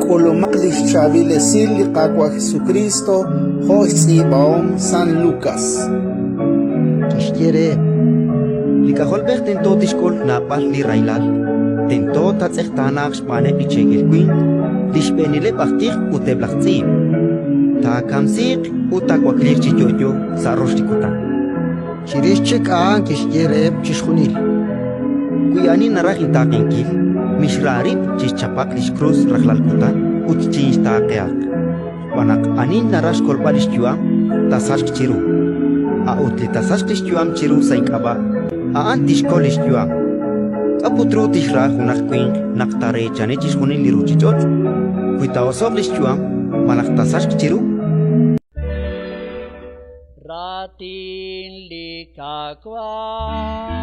K'ulumaq li xchaab'il esil li Qaawa' Jesukriist jo' xtz'iib'ahom San Lukas. Kixye reheb': Li K'ajolb'ej tento tixk'ul naab'al li rahilal, tento taatz'eqtaanaaq xb'aaneb' li cheekel winq, li xb'eenileb' aj tij ut eb' laj tz'iib'. Taakamsiiq ut taawakliiq chi yo'yo sa' rox li kutan. Chirix chik a'an kixye reheb' chixjunil: Wi ani naraj intaaqenkil, mixra rib' chi xchapaq li xkrus rajlal kutan ut chinxtaaqehaq. Xb'aan naq ani naraj xkolb'al li xyu'am, taasachq chiru; a'ut li taasachq li xyu'am chiru sa' ink'ab'a', a'an tixkol li xyu'am. K'a' put ru tixra junaq winq naq taareechani chixjunil li ruuchich'och', wi taa'oso'q li xyu'am malaj taasachq chiru? Raatin li Qaawa'.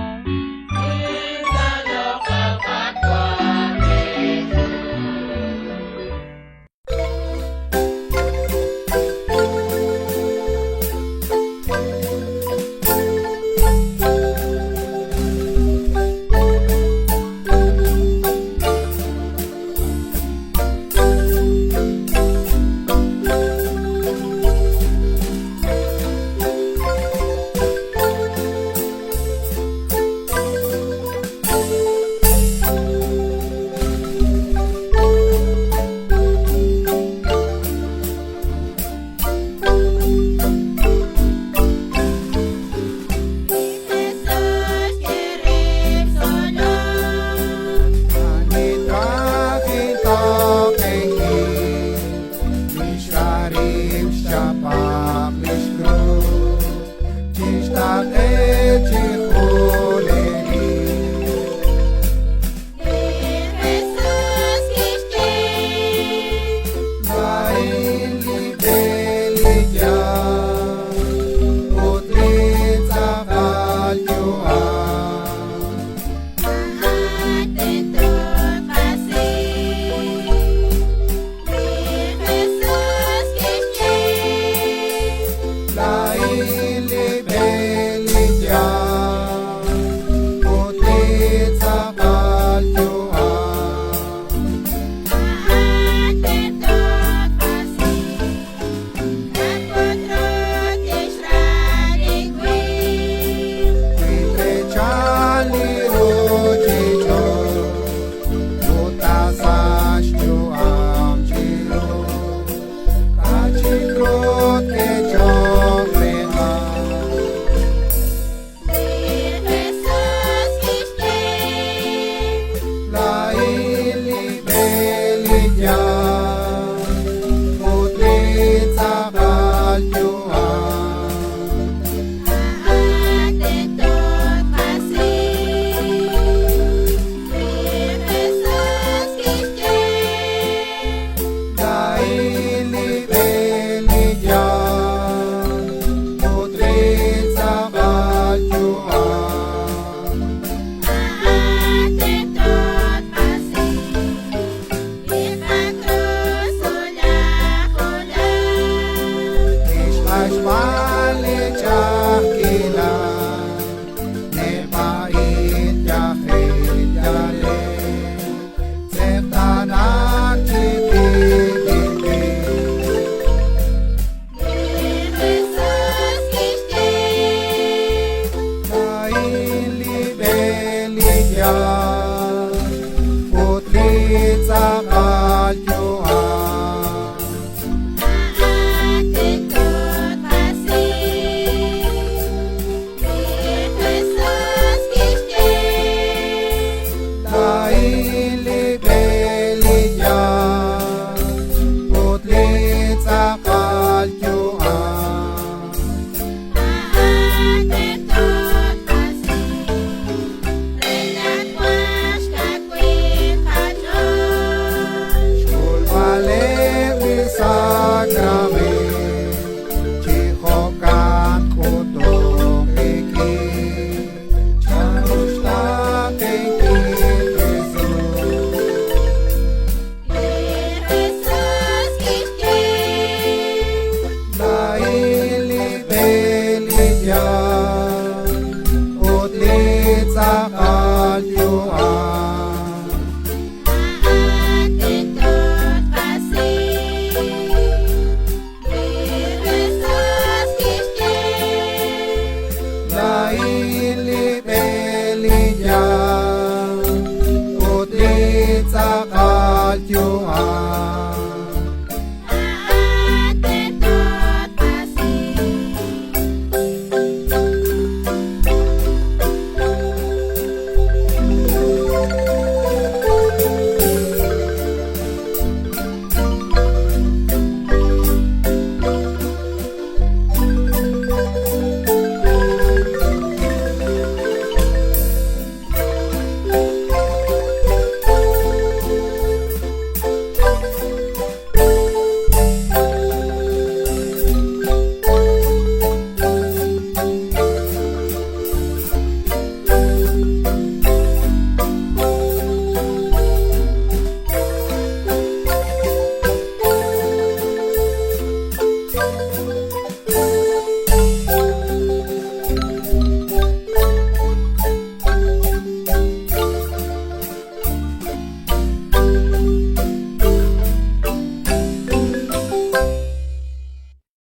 yu'am.